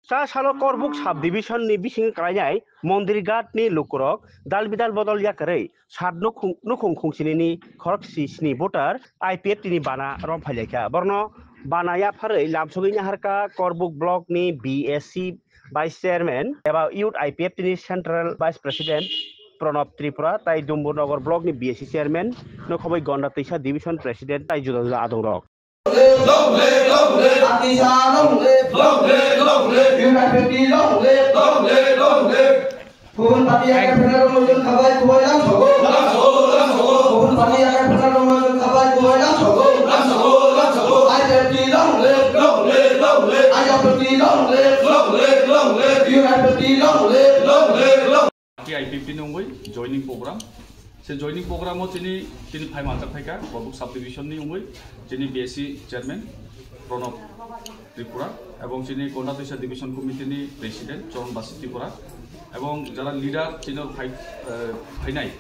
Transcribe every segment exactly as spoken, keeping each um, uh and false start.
Cha salo Korbuk sub-division ni bising klainai Mondir Ghat ni lukurok dal bidal bodol yakarwi sat nukhung, nukhung khungsinini khoroksa sni voter I P F T ni bana rom phailaikha. Borno bana yapharwi lamsogwi naharkha Korbuk block ni B S C vice chairman eba youth I P F T ni central vice president Pranab Tripura tai Dumbur Nagar block ni B S C chairman no khoboi Gonda Twisa division president tai juda juda adongrok. Long live, long live. Atisa long live. Long live, long live. United long live. Long live, long live. Kubun party agar pernah rumah jun kabai kuai lang sogo. Lang sogo, lang sogo. Kubun party agar pernah rumah jun kabai kuai lang sogo. Lang sogo, lang sogo. I P F T long live. Long live, long live. I P F T long live. Long live, long live. United long live. Long live, long live. Party I P F T ni wngwi joining program. Se joining program o chini, chini phai manjak phaikha, Korbuk subdivision ni wngwi chini B S C chairman Pranab Tripura, ebong chini Gonda Twisa division committee ni president Charan Basi Tripura, ebong jara leader chini phai, eh, phainai,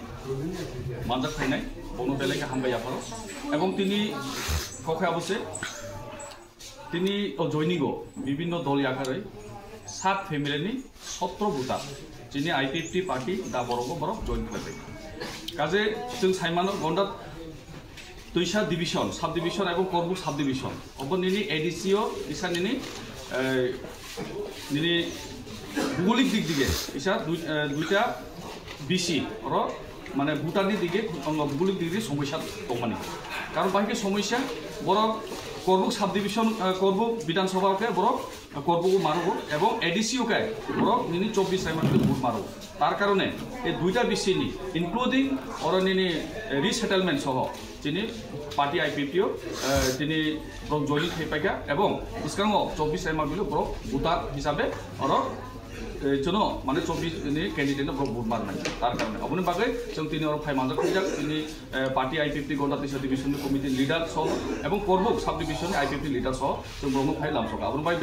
manjak phainai, bono belai khe hambai yapharo. Ebong tini kokhe abo se, tini o joining o bibinno dol yakarwi sat family ni sotro buta chini I P F T party da borogo borok join khlaibai. Kaje chwng saimano Gonda Twisa division, subdivision ebong Korbuk subdivision. Obo nini A D C o isa nini, eh, nini bugolik dik dige isa dui-, eh, duita B C oro mane voter ni dige, ang bugolik dige somosya tongmani. Karon bahai khe somosya borok Korbuk subdivision, eh, Korbuk Bidhan Sabha khe borok Korbuk marugo ebong A D C o khe borok nini chobbish saimano vote marugo. Tar karone ei duita B C ni including oro nini, eh, resettlement soho chini party I P F T o, eh, tini borok joining khai paikha ebong bwskango chobbish saimano borok voter hisabe oro eh, chwngno, mane, chobbish ni candidate no borok vote mar nai. Tar karone. Aboni bagwi chwng tini oro phai manjak khaijak, tini, eh, party I P F T Gonda Twisa division ni committee leader soho, ebong Korbuk sub division ni I P F T leader soho, chwng borokno phai lamsoka. Aboni bagwi